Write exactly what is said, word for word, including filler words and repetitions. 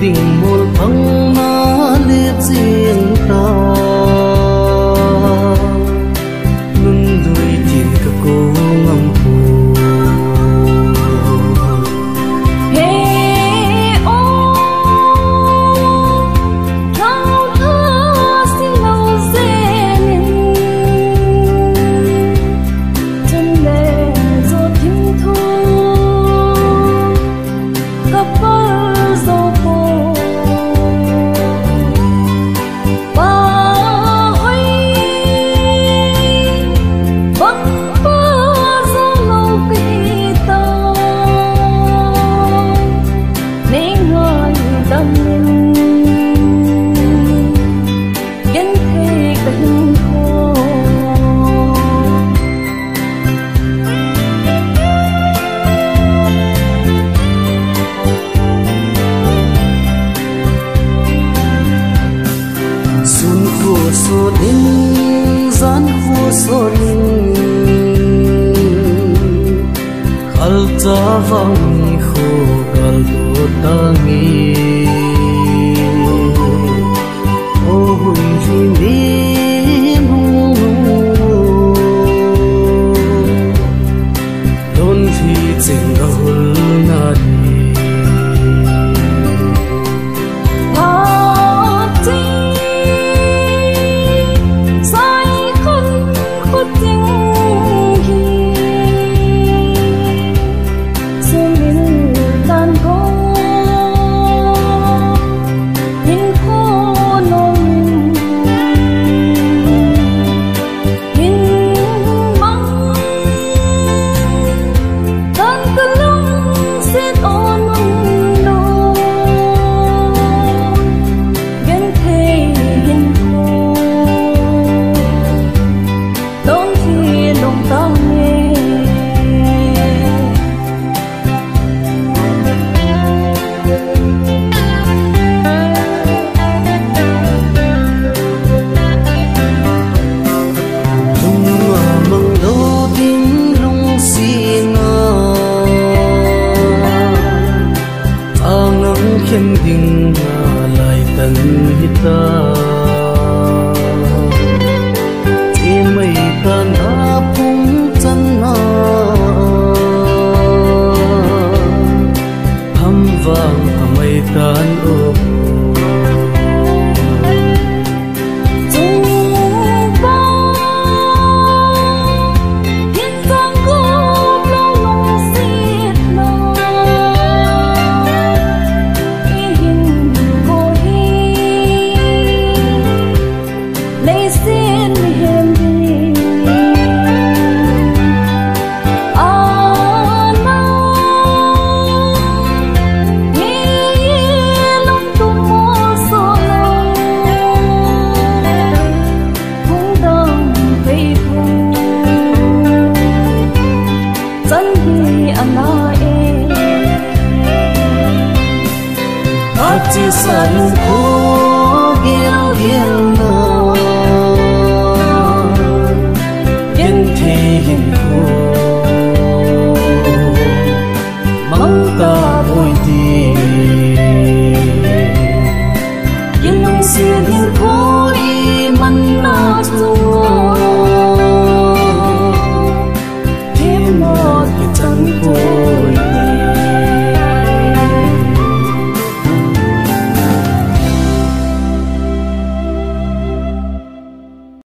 Ding mol pang na le chin ta. Nun dui tin ka ko ngam pu. He o, thau tha si lo zenin. Chun le zo thim thu. Ka pal zo po. Pa hoi, bang pa zo lo ka hi ta. Nei ngai dam in, genthei ka hinkho. Sun kho sonin, jan kho sonin, khalcha vang ni kho gal do tange. O hun hi ni nung nung, lon hi cheng ka hul na ni. Pha ching, sai khun khut ching hi, sumin tan ko. Hinkho nom, hin mang, kan ka lungset o nom lo, genthei hinkho. Lung hi lung tang e. Lung a mang lo ding lungset na. Angang khen ding a lai tan hita. Chemai tan a pung chan na, ham vang a mai tan o. Hung dong thei pum chan hi ana e. Phat chesa in kho gel gel